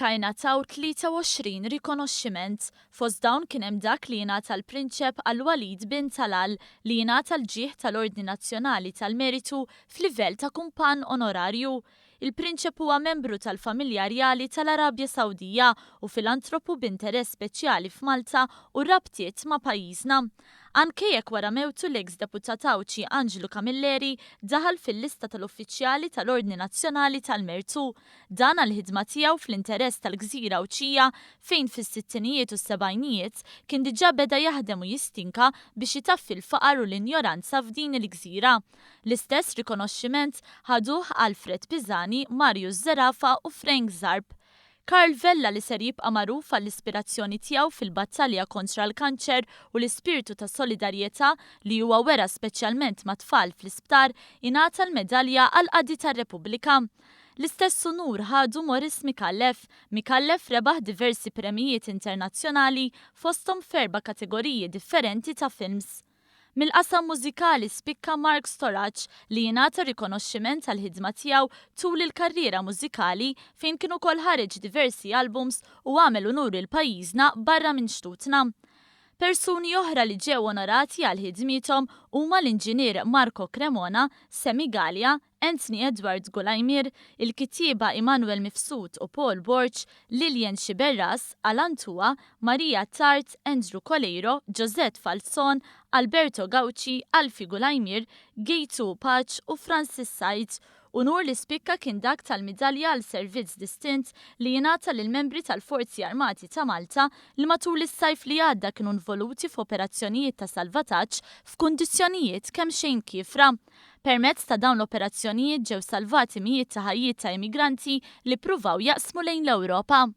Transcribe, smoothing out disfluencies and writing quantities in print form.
Spikka ingħataw 23 rikonoxximent. Fost dawn kien hemm dak li jingħata l-Prinċep Al-Walid bin Talal li jingħata l-ġieħ tal-Ordni Nazzjonali tal-Meritu f'livell ta' kumpann onorarju. Il-Prinċep huwa membru tal-familja rjali tal-Arabja Sawdija u filantropu b'interess speċjali f'Malta u rabtiet ma' pajjiżna. Anke jekk wara mewtu l-eks Deputat Għawdxi Anġlu Camilleri daħal fil-lista tal-uffiċjali tal-Ordni Nazzjonali tal-Mertu. Dan għall-ħidma tiegħu fl-interess tal-gżira Għawdxija fejn fis-sittinijiet u s-sebgħinijiet kien diġà beda jaħdem u jistinka biex itaffi l-faqar u l-injoranza f'din il-gżira. L-istess rikonoxximent ħaduh Alfred Pisani, Marius Zerafa u Frank Zarb. Karl Vella li ser jibqa' magħruf għall-ispirazzjoni tiegħu fil-battalja kontra l-kanċer u l-ispirtu ta' solidarjetà li huwa wera speċjalment mat-tfal fl-isptar ingħata l-Medalja għall-Qadi tar-Repubblika. L-istess unur ħadu Maurice Micallef. Micallef rebaħ diversi premijiet internazzjonali fosthom f'erba' kategoriji differenti ta' films. Mill-qasam mużikali spikka Mark Storace li jingħata rikonoxximent għall-ħidma tiegħu tul il-karriera mużikali fejn kien ukoll ħareġ diversi albums u għamel unur lil pajjiżna barra minn xtutna. Persuni oħra li ġew onorati għal ħidmiethom huma l-Inġinier Marco Cremona, Sammy Galea, Anthony Edward Gulaimir, il-kittieba Immanuel Mifsud u Paul Borg, Lilian Sciberras, Alan Tua, Maria Attard, Andrew Coleiro, Josette Falzon, Alberto Gauci, Alfie Gulaimir, Gejtu Pace u Francis Said. Unur li spikka kien dak tal-Midalja għal Servizz Distint li jingħata lill-membri tal-Forzi Armati ta' Malta li matul is-sajf li għadda kienu nvoluti f'operazzjonijiet ta' salvataġġ f'kundizzjonijiet kemxejn kiefra. Permezz ta' dawn l-operazzjonijiet ġew salvati mijiet ta' ħajjiet ta' immigranti li ppruvaw jaqsmu lejn l-Ewropa.